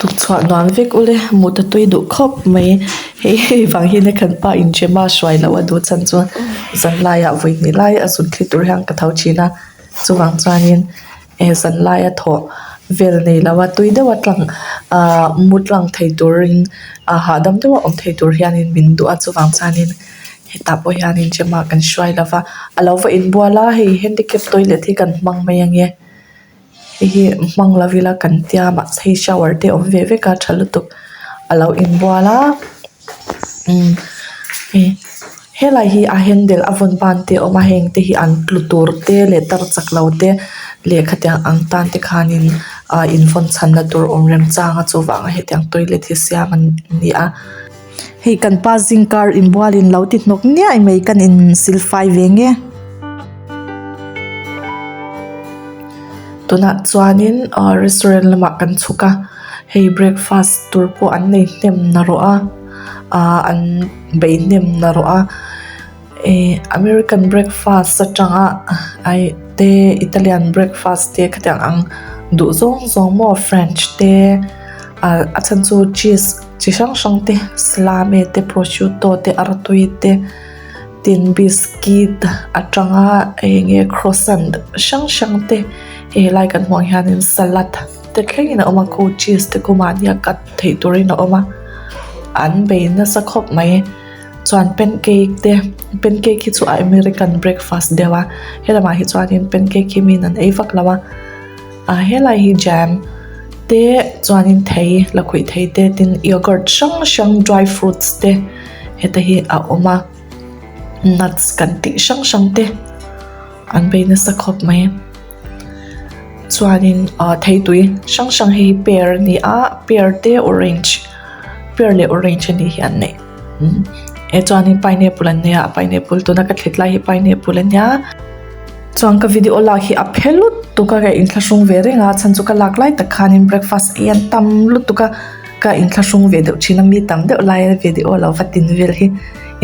Tukchhuah nuam vek ule mut a tui duh khawp mai hei hei vang hian kan pa in Gemma hruai loh a duh chhan chu zanlaiah vawi hnih lai a zun thli tur hian ka tho thin a chuvang chuanin eh zanlaia thawh vel nei lo a tui deuh a tlang ahh mu tlang thei turin ah hahdam deuha awm thei tur hianin min duh a chuvang chuanin hetah pawh hianin Gemma kan hruai lo va a lo va inbual a hei handicap toilet hi kan hmang mai ange. Hei hi hmang lo ila kan tia mahse hei shower te a awm ve vek a tha lutuk a lo inbual a umm hei helai hi a handle a vawn ban te a awm a heng te hi an tlu tur te leh tar chak lo te leh khatiang ang tan te khanin ah invawn chhanna tur awm remchang a chuvang a hetiang toilet hi siam an ni a. Hei kan pa zingkar inbualin lo ti hnawk niai mai kan in silfai ve nge. Tunah chuanin ahh restaurant lamah kan chhuk a hei breakfast tur pawh an nei hnem narawh a ahh an bei hnem narawh a ihh american breakfast atanga aih te italian breakfast te khatiang ang duh zawng zawng maw french te ah a chhan chu cheese chi hrang hrang te salami te prosciutto te artui te. Tin biscuit atanga eng nge croissant hrang hrang te hei helai kan hmuh ang hianin salad te thlengin a awm a khu cheese te khu mahnia cut theih turin a awm a an bei nasa khawp mai chuan pancake te pancake hi chu a american breakfast deuh a helamah hi chuanin pancake hi miin an ei vak lo a ah helai hi jam te chuanin thei lakhuih thei te tin yogurt hrang hrang dry fruits te. Heta hi a awm a nuts kan tih hrang hrang te an bei nasa khawp mai chuanin ah theitui hrang hrang hei hi pear a ni a pear te orange pear leh orange a nih hi an neih eh chuanin pineapple an nei a pineapple tuna ka thlit lai hi pineapple a nia chuan ka video lak hi a phe lutuk a ka inthlahrung ve reng a chhan chu ka lak lai tak khanin breakfast ei an tam lutuk a. Ka inthlahrung ve deuh thin a, mi tam deuh laia video lo va tin vel hi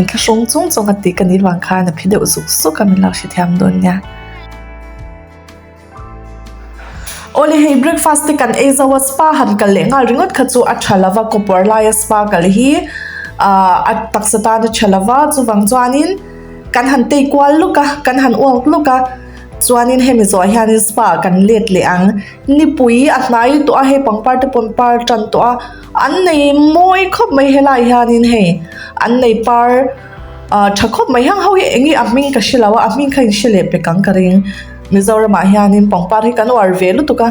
inthlahrung chung chung a tih ka nih vang khan a phi deuh zuk zuk a min lo hrethiam dawn nia. Awle hei breakfast te kan ei zo a spa han kal leh nghal ringawt kha chu a tha lova kawpawr laia spa kal hi ah a taksa tan a tha lova chuvang chuanin kan han tei kual luk a kan han walk luk a chuanin hemi zawh hianin spa ah kan let leh ang. Nipui a hnai tawh a hei pangpar te pawn par tan tawh a an nei mawi khawp mai helai hianin hei an nei par ah tha khawp mai heng ho hi eng nge a hming ka hre lo a a hming kha in hre leh pek ang ka ring Mizoramah hianin pangpar hi kan uar ve lutuk a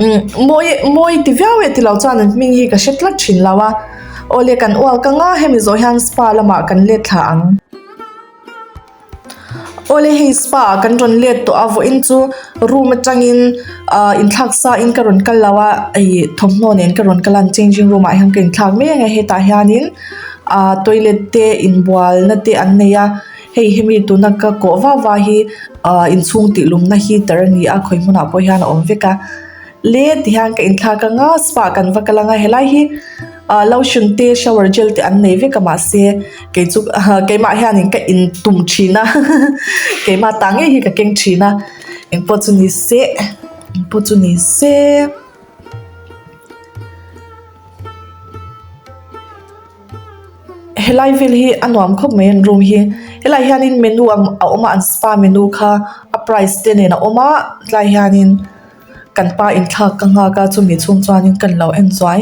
umm mawi mawi ti viau e tilo chuan an hming hi ka hre tlat thin lo a awle kan ual kang a hemi zawh hian spa lamah kan let thla ang. Awle hei spa ah kan rawn let tawh a vawiin chu room atangin ah inthlak sa in ka rawn kal lo a ih thawmhnaw nen ka rawn kal a an changing room ah hian ka inthlak mek a hetah hianin ah toilet te inbual na te an nei a hei hemi tuna ka kawh vau vau hi ah inchhung tih lumna heater a ni a khawi hmunah pawh hian a awm vek a. Le tihian ka inthlak anga spa kan va kal anga helai hi ah lotion te shower gel te an nei vek a mahse kei chu keimah hianin ka in tum thin a keimah ta ngei hi ka keng thin a engpawh chu ni se engpawh chu ni se. Helai vel hi a nuam khawp mai an room hi helai hianin menu a awm a an spa menu kha a price te nen a awm a tlai hianin kan pa inthlak ka nghak a chumi chhung chuanin kan lo en zuai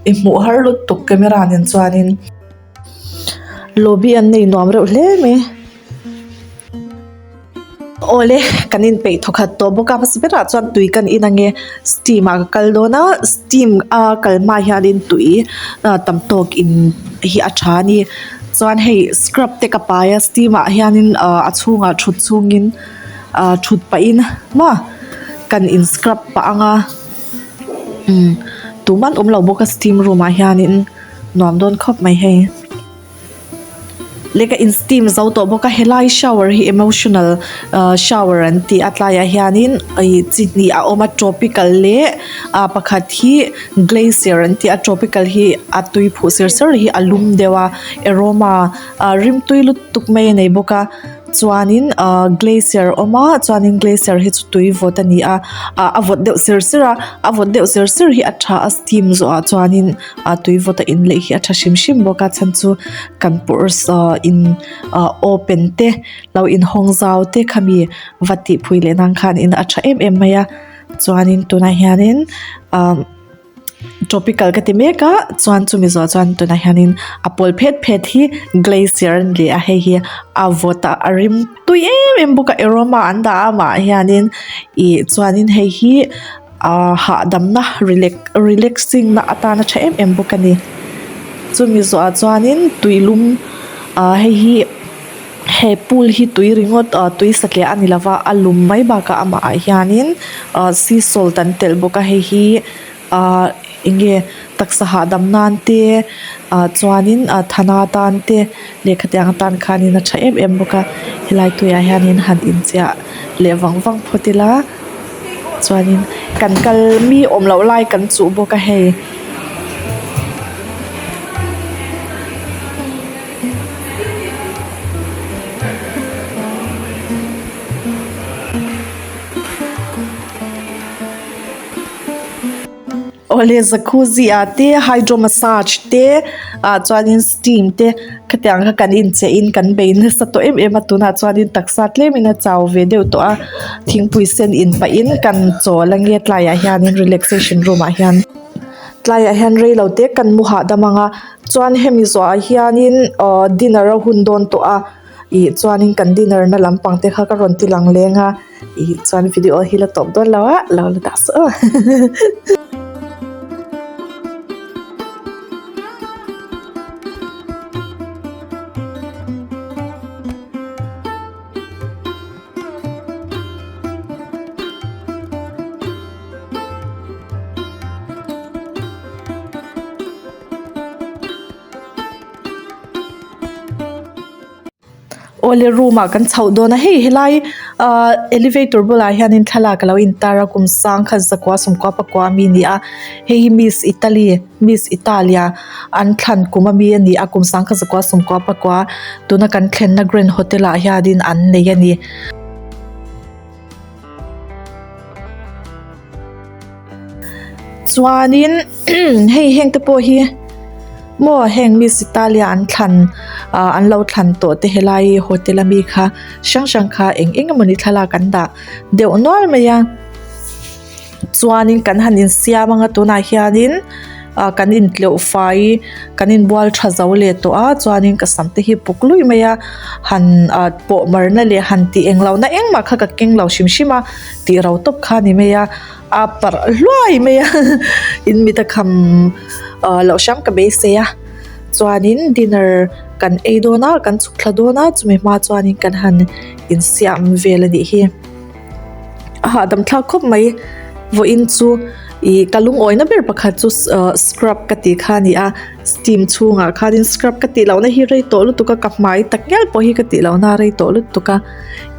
i hmuh har lutuk camera nen chuanin lobby an nei nuam reuh hle mai. Awle kan inpeih thawkhat tawh bawk a hmasa berah chuan tui kan in ange steam ah ka kal dawn a steam a kal hma hianin tui tam tawk in hi a tha a ni chuan hei scrub te ka pai a steam ah hianin ah a chhungah thut chhungin ah thut pahin maw kan in scrub pah ang a umm tumah an awm lo bawk a steam room ah hianin nuam dawn khawp mai hei. Leh ka in steam zo tawh bawk a helai shower hi emotional ah shower an ti a tlaiah hianin ih chi hnih a awm a tropical leh ah pakhat hi glacier an ti a tropical hi a tui phuh ser ser hi a lum deuh a aroma ah rimtui lutuk mai a nei bawk a. Chuanin ahh glacier a awm a chuanin glacier hi chu tui vawt a ni a ah a vawt deuh ser ser a a vawt deuh ser ser hi a tha a steam zawhah chuanin ah tui vawt a in leh hi a tha hrim hrim bawk a chhan chu kan pawrs ah in ah open te lo inhawng zau te khami va tih phui leh nan khan in a tha em em mai a chuanin tunah hianin ah. Tropical ka ti mek a chuan chumi zawh chuan tunah hianin a pawl phet phet hi glacier a ni a hei hi a vawt a a rim tui em em bawk a aroma an dah a amah hianin ih chuanin hei hi ah hahdamna relax relaxing na atana tha em em bawk a ni chumi zawhah chuanin tuilum ah hei hi. He pool hi tui ringawt ah tui satliah a ni lova a lum mai bakah amah ah hianin ah sea salt an telh bawk a hei hi ah eng nge taksa hahdam nan te ah chuanin ah thana tan te lehkha tiang atan khanin a tha em em bawk a helai tuiah hianin han inchiah leh vang vang phawt ila chuanin kan kal mi awm loh lai kan chuh bawk a hei. Awle jacuzzi ah te hydro massage te ah chuanin steam te khatiang kha kan inchei in kan bei nasa tawh em em a tunah chuanin taksa tlemin a chau ve deuh tawh a thingpui sen in pahin kan chawl ange tlaiah hianin relaxation room ah hian tlaiah hian reilo te kan mu hahdam ang a. Chuan hemi zawhah hianin aw dinner a hun dawn tawh a ih chuanin kan dinner na lampang te kha ka rawn ti lang leng a ih chuan video hi la tawp dawn lo a lo la dah suh aw. Awle room ah kan chhoh dawn a hei helai ahh elevator bulah hianin thlalak alo intar a kum sang khat zakua sawmkua pakua ami a ni a hei hi miss italy miss italia an thlan kum ami a ni a kum sang khat zakua sawmkua pakua tuna kan thlenna grand hotel ah hianin an nei a ni. Chuanin hei heng te pawh hi maw heng miss italia an thlan ah an lo thlan tawh te helai hotel ami kha hrang hrang kha eng eng emawni thlalak an dah deuh nual mai a chuanin kan han insiam anga tunah hianin ah kan intleuh fai kan inbual tha zo leh tawh a chuanin ka sam te hi puk lui mai a han ah pawh marna leh han tih englo na engmah kha ka keng lo hrim hrim a tih ro tawp kha a ni mai a a parh hluai mai a in mit a kham ah loh hram ka beisei a chuanin dinner kan ei dawn a kan chhuk thla dawn a chumi hma chuanin kan han insiam vel a nih hi. A hahdam thlak khawp mai vawiin chu ih ka lungawina ber pakhat chu ahh scrub ka tih kha a ni a steam chhungah khanin scrub ka tih lohna hi rei tawh lutuk a ka hmai tak ngial pawh hi ka tih lohna a rei tawh lutuk a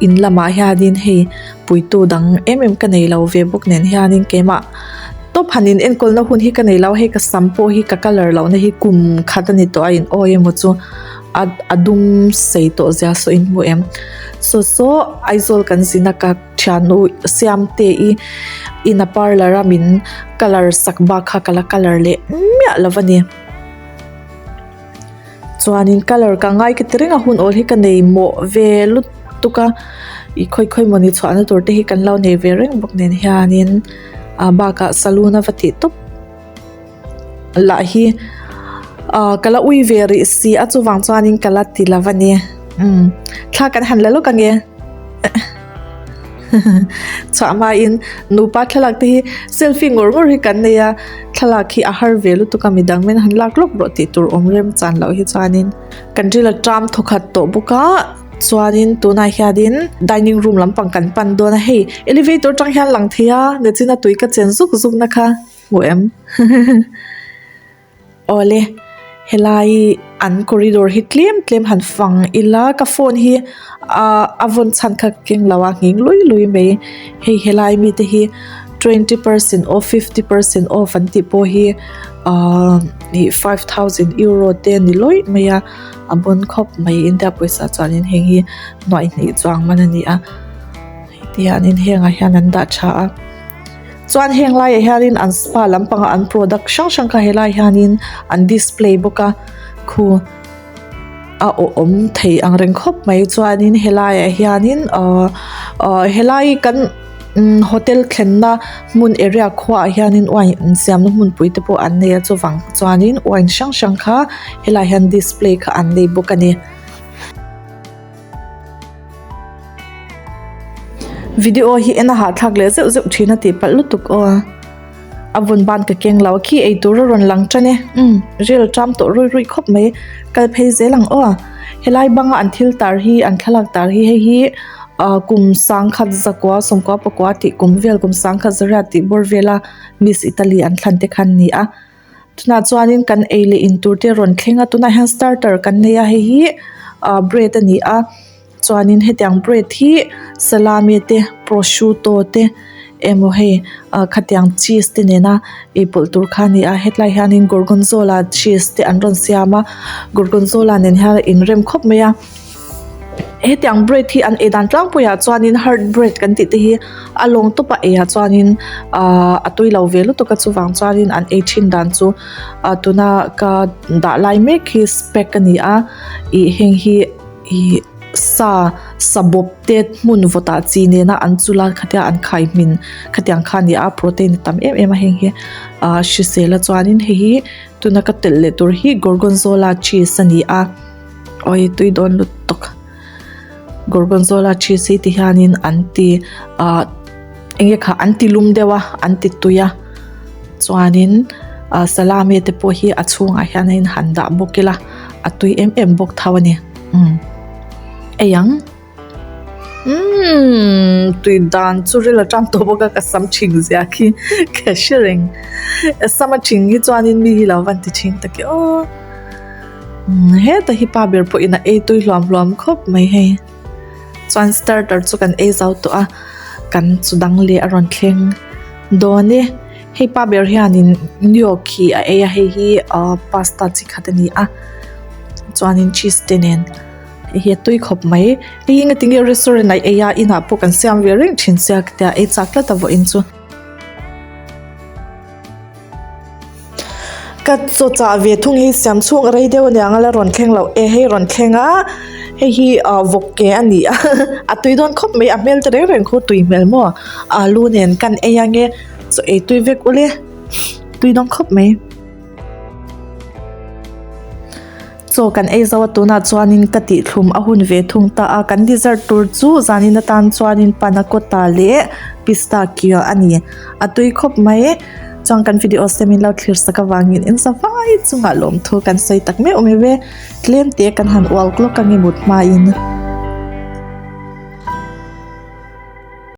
in lamah hianin hei puitu dang em em ka nei lo ve bawk nen hianin keimah tawp han in enkawlna hun hi ka nei lo a hei ka sam pawh hi ka colour lohna hi kum khat a ni tawh a in awi emaw chu a a dum sei tawh zia saw in hmu em saw saw Aizawl kan zin a ka thiannu Siamte i in a parlour a min colour sak bak kha ka la colour leh miah lo a ni chuanin colour ka ngai ka ti reng a hun awl hi ka nei mawh ve lutuk a ih khawi khawi mawni chhuahna tur te hi kan lo nei ve reng bawk nen hianin ah bakah saloon a va tih tawp. lah hi ah ka la ui ve rih si a chuvang chuanin ka la ti lo a ni umm thla kan han la lawk ange chhuah hmain nupa thlalak te hi selfie ngawr ngawr hi kan nei a thlalak hi a har ve lutuk a midang men han lak lawk rawh tih tur awm rem chan loh hi chuanin kan ril a ṭam thawkhat tawh bawk a chuanin tunah hianin dining room lampang kan pan dawn a hei elevator atang hian lang thei a nichina tui ka chen zuk zuk na kha. Hmu em? Awle, helai an corridor hi tlem tlem han fang ila ka phone hi ah a vawn chhan kha ka keng lo a nghing lui lui mai. Hei helai mite hi 20% off 50% off an tih pawh hi ahh ih 5000 euro te a ni lawih mai a a bawn khawp mai India pawisa chuanin heng hi nuaih hnih chuang man a ni a tihianin hengah hian an dah tha a chuan heng laiah hianin an spa lampanga an product hrang hrang kha helaiah hianin an display bawk a khu a awm thei ang reng khawp mai chuanin helaiah hianin ahh ahh helai kan umm hotel thlenna hmun area khuaah hianin wine insiamna hmunpui te pawh an nei a chuvang chuanin wine hrang hrang kha helaiah hian display kha an nei bawk a ni. Video hi en a hahthlak leh zeuh zeuh thin a tih palh lutuk aw a vun ban ka keng lo a khi eitur a rawn lang tan e umm rel ṭam tawh ruih ruih khawp mai kal phei zel ang aw helai banga an thil tar hi an thlalak tar hi hei hi ah kum sangkhat zakua sawmkua pakua tih kum vel kum sangkhat zariat tih bawr vela miss Italy an thlan te kha an ni a tunah chuanin kan ei leh in tur te a rawn thleng a tunah hian starter kan nei a hei hi ah bread a ni a chuanin hetiang bread hi salami te prosciutto te emaw hei ah khatiang cheese te nena ei pawlh tur kha a ni a hetlai hianin gorgonzola cheese te an rawn siam a gorgonzola nen hian a inrem khawp mai a. Hetiang bread hi an ei dan tlangpuiah chuanin hard bread kan tih te hi a lawng tawp a eiah chuanin ahh a tui lo ve lutuk a chuvang chuanin an ei thin dan chu ah tuna ka dah lai mek hi spek a ni a ih heng hi ih sa sa bawp te hmun vawtah chi nena an chul a khatia an khai hmin khatiang kha a ni a protein a tam em em a heng hi ah hrisel a chuanin hei hi tuna ka telh leh tur hi gorgonzola cheese a ni a. Awi tui dawn lutuk gorgonzola cheese hi ti hianin an ti ah eng nge kha an ti lum deuh a an ti tui a chuanin ah salami te pawh hi a chhungah hian in han dah bawk ila a tui em em bawk tho a ni umm ei ang. Umm tui dan chu ril atang tawh bawk a ka sam thing zia khi ka hre reng sam a thing hi chuanin mi hi lo van ti thing tak e aw umm heta hi pa ber pawhin a ei tui hluam hluam khawp mai hei chuan starter chu kan ei zo tawh a kan chu dang leh a rawn thleng dawn e hei pa ber hianin gnocchi a ei a hei hi ahh pasta chi khat a ni a chuanin cheese te nen. Hei hi a tui khawp mai hei hi engati nge restaurant ah ei a inah pawh kan siam ve reng thin sia ka tia ei chak tlat a vawiin chu. Ka chaw chah ve thung hi siam chhung a rei deuh aniang a la rawn thleng loh e hei rawn thleng a hei hi ah vawk ke a ni a a tui dawn khawp mai a hmel te reng reng khu tui hmel maw alu nen kan ei ange chaw ei tui vek ule tui dawn khawp mai. Chaw kan ei zo a tunah chuanin ka tih thlum a hun ve thung ta a kan dessert tur chu zanin atan chuanin panna cotta leh pistachio a ni a tui khawp mai chuan kan video sem in lo thlir sak avangin in za vai chungah lawmthu kan sawi tak meuh meuh e tlem te kan han ual lawk ange mut hmain.